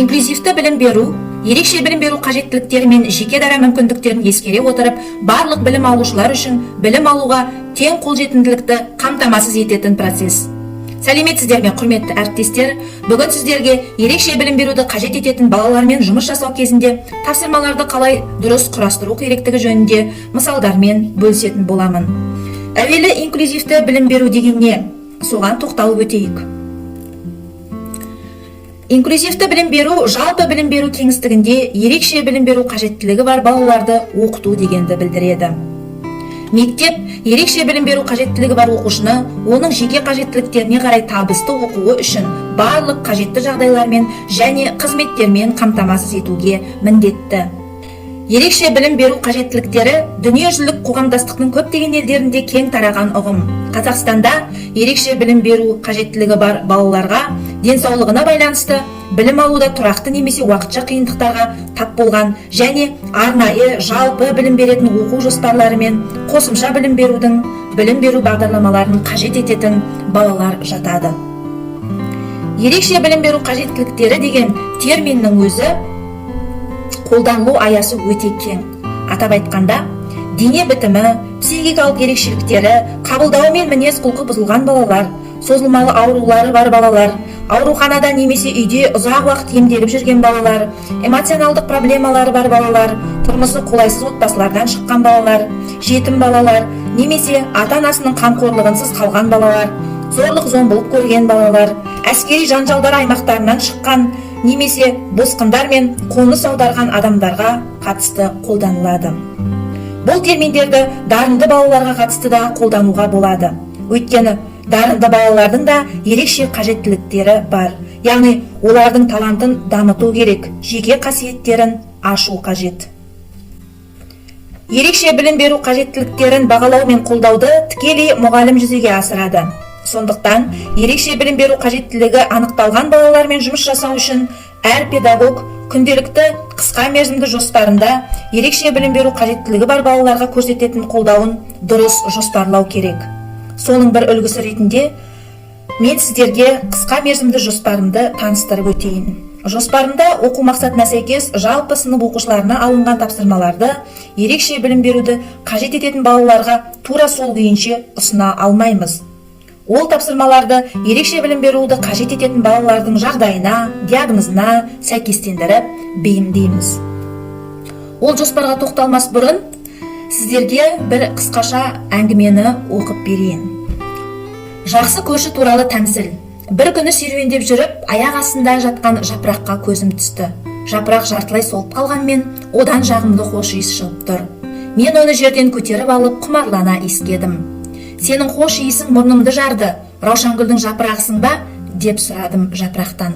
Инклюзивті білім беру ерекше білім беру қажеттіліктері мен жеке дара мүмкіндіктерін ескере отырып, барлық білім алушылар үшін білім алуға тең қолжетімділікті қамтамасыз ететін процесс. Сәлеметсіздер ме, құрметті әріптестер! Бүгін сіздерге ерекше білім беруді қажет ететін балалармен жұмыс жасау кезінде тапсырмаларды қалай дұрыс құрастыру керектігі жөнінде мысалдармен бөлісетін боламын. Әуелі инклюзивті білім беру деген не, соған тоқталып өтейік. Инклюзивті білім беру жалпы білім беру кеңістігінде ерекше білім беру қажеттілігі бар балаларды оқыту дегенді білдіреді. Мектеп ерекше білім беру қажеттілігі бар оқушыны оның жеке қажеттіліктеріне қарай табысты оқуы үшін барлық қажетті жағдайлармен және қызметтермен қамтамасыз етуге міндетті. Ерекше білім беру қажеттіліктері дүниежүзілік қоғамдастықтың көптеген елдерінде кең тараған ұғым. Қазақстанда ерекше білім беру қажеттілігі бар балаларға денсаулығына байланысты білім алуда тұрақты немесе уақытша қиындықтарға тап болған және арнайы жалпы білім беретін оқу жоспарлары мен қосымша білім берудің білім беру бағдарламаларын қажет ететін балалар жатады. Ерекше білім беру қажеттіліктері деген терминнің өзі қолданылу аясы өте кең. Атап айтқанда, дене бітімі, психикалық ерекшеліктері, қабылдауы мен мінез құлқы бұзылған балалар, созылмалы аурулары бар балалар, ауруханада немесе үйде ұзақ уақыт емделіп жүрген балалар, эмоционалдық проблемалары бар балалар, тұрмысы қолайсыз отбасылардан шыққан балалар, жетім балалар немесе ата анасының қамқорлығынсыз қалған балалар, зорлық зомбылық көрген балалар, әскери жанжалдар аймақтарынан шыққан немесе босқындар мен қоныс аударған адамдарға қатысты қолданылады. Бұл терминдерді дарынды балаларға қатысты да қолдануға болады, өйткені дарынды балалардың да ерекше қажеттіліктері бар, яғни олардың талантын дамыту керек, жеке қасиеттерін ашу қажет. Ерекше білім беру қажеттіліктерін бағалау мен қолдауды тікелей мұғалім жүзеге асырады. Сондықтан ерекше білім беру қажеттілігі анықталған балалармен жұмыс жасау үшін әр педагог күнделікті қысқа мерзімді жоспарында ерекше білім беру қажеттілігі бар балаларға көрсететін қолдауын дұрыс жоспарлау керек. Соның бір үлгісі ретінде мен сіздерге қысқа мерзімді жоспарымды таныстырып өтейін. Жоспарымда оқу мақсатына сәйкес жалпы сынып оқушыларына алынған тапсырмаларды ерекше білім беруді қажет ететін балаларға тура сол күйінше ұсына алмаймыз. Ол тапсырмаларды ерекше білім беруді қажет ететін балалардың жағдайына, диагнозына сәйкестендіріп бейімдейміз. Ол жоспарға тоқталмас бұрын сіздерге бір қысқаша әңгімені оқып берейін. Жақсы көрші туралы тәмсіл. Бір күні серуендеп жүріп, аяқ астында жатқан жапыраққа көзім түсті. Жапырақ жартылай солып қалғанмен, одан жағымды хош иіс шығып тұр. Мен оны жерден көтеріп алып, құмарлана иіскедім. «Сенің хош иісің мұрнымды жарды. Раушангүлдің жапырағысың ба?» – деп сұрадым жапырақтан.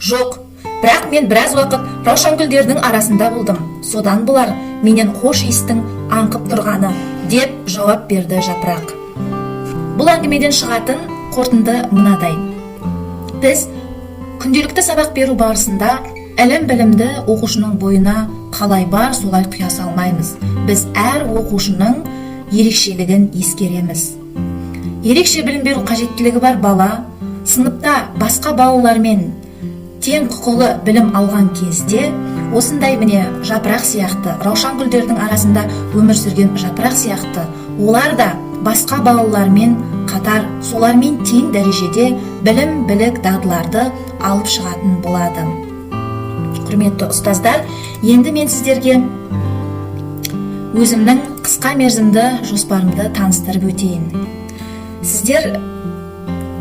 «Жоқ, бірақ мен біраз уақыт раушангүлдердің арасында болдым. Содан болар менен хош иістің аңқып тұрғаны», – деп жауап берді жапырақ. Бұл әңгімеден шығатын қорытынды мынадай: біз күнделікті сабақ беру барысында ілім білімді оқушының бойына қалай бар, солай құя салмаймыз. Біз әр оқушының ерекшелігін ескереміз. Ерекше білім беру қажеттілігі бар бала сыныпта басқа балалармен тең құқылы білім алған кезде, осындай міне жапырақ сияқты, раушан гүлдердің арасында өмір сүрген жапырақ сияқты, олар да басқа балалармен қатар, солармен тең дәрежеде білім, білік, дағдыларды алып шығатын болады. Құрметті ұстаздар, енді мен сіздерге өзімнің қысқа мерзімді жоспарымды таныстырып өтейін. Сіздер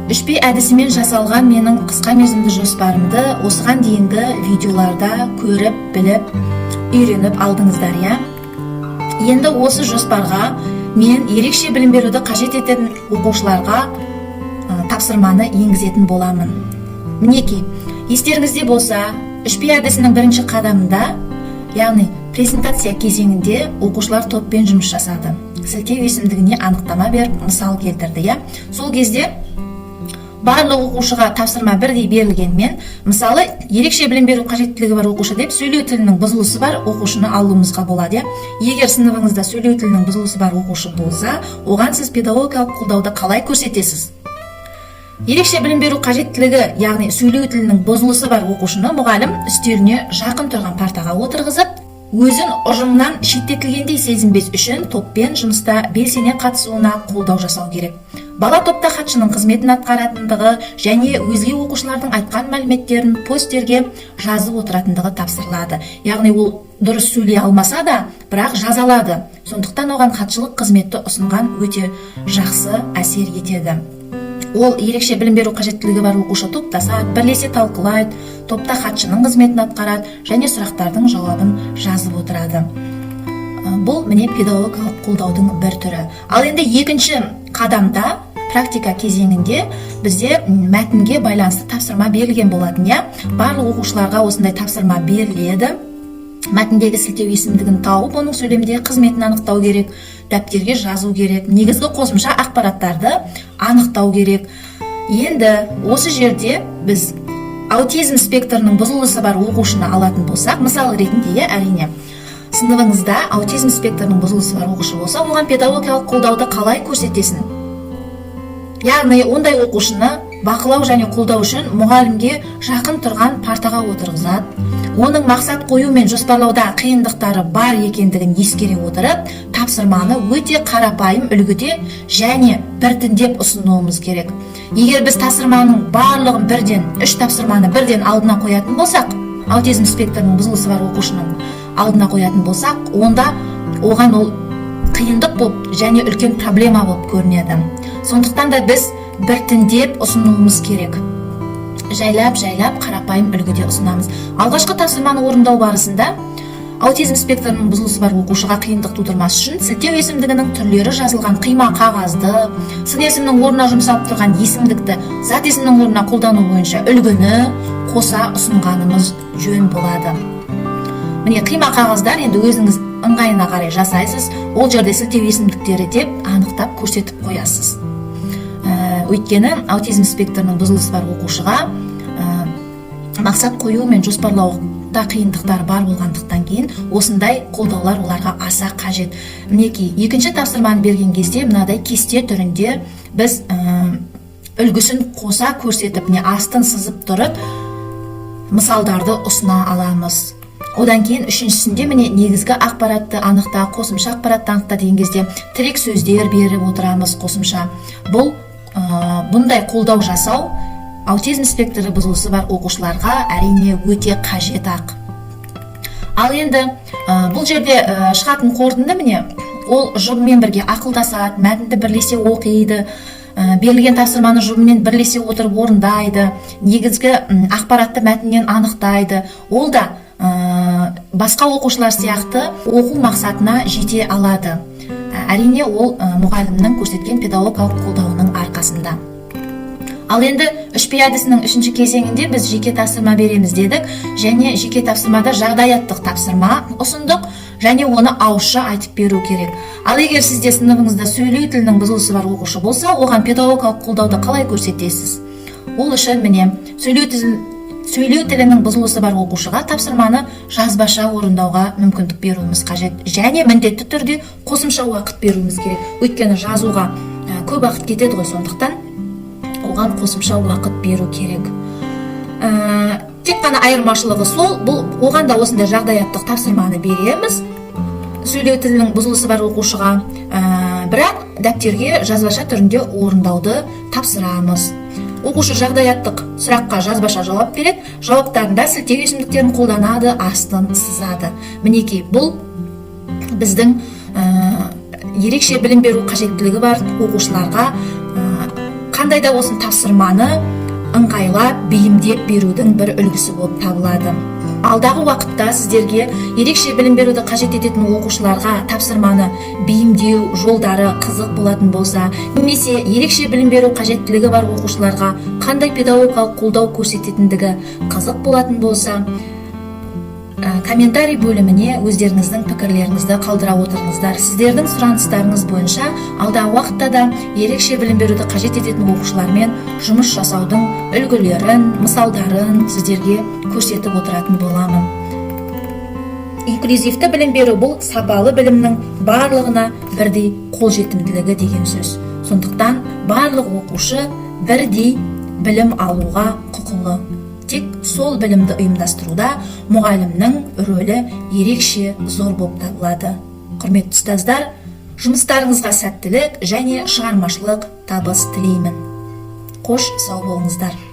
3П әдісімен жасалған менің қысқа мерзімді жоспарымды осыған дейінгі видеоларда көріп, біліп, үйреніп алдыңыздар, иә? Енді осы жоспарға мен ерекше білім беруді қажет ететін оқушыларға тапсырманы енгізетін боламын. Мінекей, естеріңізде болса, 3П әдісінің бірінші қадамында, яғни презентация кезеңінде оқушылар топпен жұмыс жасады, сілтеу есімдігіне анықтама беріп, мысал келтірді, иә? Сол кезде барлық оқушыға тапсырма бірдей берілгенмен, мысалы, ерекше білім беру қажеттілігі бар оқушы деп сөйлеу тілінің бұзылысы бар оқушыны алуымызға болады, иә? Егер сыныбыңызда сөйлеу тілінің бұзылысы бар оқушы болса, оған сіз педагогикалық қолдауды қалай көрсетесіз? Ерекше білім беру қажеттілігі, яғни сөйлеу тілінің бұзылысы бар оқушыны мұғалім үстеліне жақын тұрған партаға отырғызып, өзін ұжымнан шеттетілгендей сезінбес үшін топпен жұмыста белсене қатысуына қолдау жасау керек. Бала топта хатшының қызметін атқаратындығы және өзге оқушылардың айтқан мәліметтерін постерге жазып отыратындығы тапсырылады. Яғни ол дұрыс сөйлей алмаса да, бірақ жаза алады. Сондықтан оған хатшылық қызметті ұсынған өте жақсы әсер етеді. Ол ерекше білім беру қажеттілігі бар оқушы топтасады, бірлесе талқылайды, топта хатшының қызметін атқарады және сұрақтардың жауабын жазып отырады. Бұл, міне, педагогикалық қолдаудың бір түрі. Ал енді екінші қадамда, практика кезеңінде бізде мәтінге байланысты тапсырма берілген болатын, иә. Барлық оқушыларға осындай тапсырма беріледі: мәтіндегі сілтеу есімдігін тауып, оның сөйлемдегі қызметін анықтау керек, дәптерге жазу керек, негізгі қосымша ақпараттарды анықтау керек. Енді осы жерде біз аутизм спектрінің бұзылысы бар оқушыны алатын болсақ, мысал ретінде, иә, әрине, сыныбыңызда аутизм спектрінің бұзылысы бар оқушы болса, оған педагогикалық қолдауды қалай көрсетесің? Яғни ондай оқушыны бақылау және қолдау үшін мұғалімге жақын тұрған партаға отырғызады. Оның мақсат қою мен жоспарлауда қиындықтары бар екендігін ескере отырып, тапсырманы өте қарапайым үлгіде және біртіндеп ұсынуымыз керек. Егер біз тапсырманың барлығын бірден, үш тапсырманы бірден алдына қоятын болсақ, аутизм спектрінің бұзылысы бар оқушының алдына қоятын болсақ, онда оған ол қиындық болып және үлкен проблема болып көрінеді. Сондықтан да біз біртіндеп ұсынуымыз керек, жайлап жайлап қарапайым үлгіде ұсынамыз. Алғашқы тапсырманы орындау барысында аутизм спектрінің бұзылысы бар оқушыға қиындық тудырмас үшін сілтеу есімдігінің түрлері жазылған қима қағазды, сын есімнің орнына жұмсалып тұрған есімдікті зат есімнің орнына қолдану бойынша үлгіні қоса ұсынғанымыз жөн болады. Міне, қима қағаздар, енді өзіңіз ыңғайына қарай жасайсыз. Ол жерде сілтеу есімдіктері деп анықтап көрсетіп қоясыз. Өйткені аутизм спектрінің бұзылысы бар оқушыға мақсат қою мен жоспарлауда қиындықтар бар болғандықтан кейін осындай қолдаулар оларға аса қажет. Мінекей, екінші тапсырманы берген кезде мынадай кесте түрінде біз үлгісін қоса көрсетіп, не астын сызып тұрып, мысалдарды ұсына аламыз. Одан кейін үшіншісінде, міне, негізгі ақпаратты анықта, қосымша ақпаратты анықта деген кезде тірек сөздер беріп отырамыз қосымша. Бұл бұндай қолдау жасау аутизм спектрі бұзылысы бар оқушыларға, әрине, өте қажет ақ. Ал енді бұл жерде шығатын қорытынды, міне, ол жұбымен бірге ақылдасады, мәтінді бірлесе оқиды, берілген тапсырманы жұбымен бірлесе отырып орындайды, негізгі ақпаратты мәтіннен анықтайды. Ол да басқа оқушылар сияқты оқу мақсатына жете алады. Әрине, ол мұғалімнің көрсеткен педагогикалық қолдауының арқасында. Ал енді 3П әдісінің үшінші кезеңінде біз жеке тапсырма береміз дедік және жеке тапсырмада жағдаяттық тапсырма ұсындық және оны ауызша айтып беру керек. Ал егер сізде сыныбыңызда сөйлеу тілінің бұзылысы бар оқушы болса, оған педагогикалық қолдауды қалай көрсетесіз? Ол үшін, міне, сөйлеу тілінің бұзылысы бар оқушыға тапсырманы жазбаша орындауға мүмкіндік беруіміз қажет және міндетті түрде қосымша уақыт беруіміз керек. Өйткені жазуға көп уақыт кетеді ғой, сондықтан оған қосымша уақыт беру керек. Тек қана айырмашылығы сол, бұл оған да осындай жағдаяттық тапсырманы береміз сөйлеу тілінің бұзылысы бар оқушыға, бірақ дәптерге жазбаша түрінде орындауды тапсырамыз. Оқушы жағдаяттық сұраққа жазбаша жауап береді, жауаптарында сілтеу есімдіктерін қолданады, астын сызады. Мінекей, бұл біздің ерекше білім беру қажеттілігі бар оқушыларға қандай да болсын тапсырманы ыңғайлап, бейімдеп берудің бір үлгісі болып табылады. Алдағы уақытта сіздерге ерекше білім беруді қажет ететін оқушыларға тапсырманы бейімдеу жолдары қызық болатын болса немесе ерекше білім беру қажеттілігі бар оқушыларға қандай педагогикалық қолдау көрсететіндігі қызық болатын болса, комментарий бөліміне өздеріңіздің пікірлеріңізді қалдыра отырыңыздар. Сіздердің сұраныстарыңыз бойынша алдағы уақытта да ерекше білім беруді қажет ететін оқушылармен жұмыс жасаудың үлгілерін, мысалдарын сіздерге көрсетіп отыратын боламын. Инклюзивті білім беру — бұл сапалы білімнің барлығына бірдей қолжетімділігі деген сөз. Сондықтан барлық оқушы бірдей Білім алуға құқылы. Тек сол білімді ұйымдастыруда мұғалімнің рөлі ерекше зор болып табылады. Құрметті ұстаздар, жұмыстарыңызға сәттілік және шығармашылық табыс тілеймін. Қош, сау болыңыздар.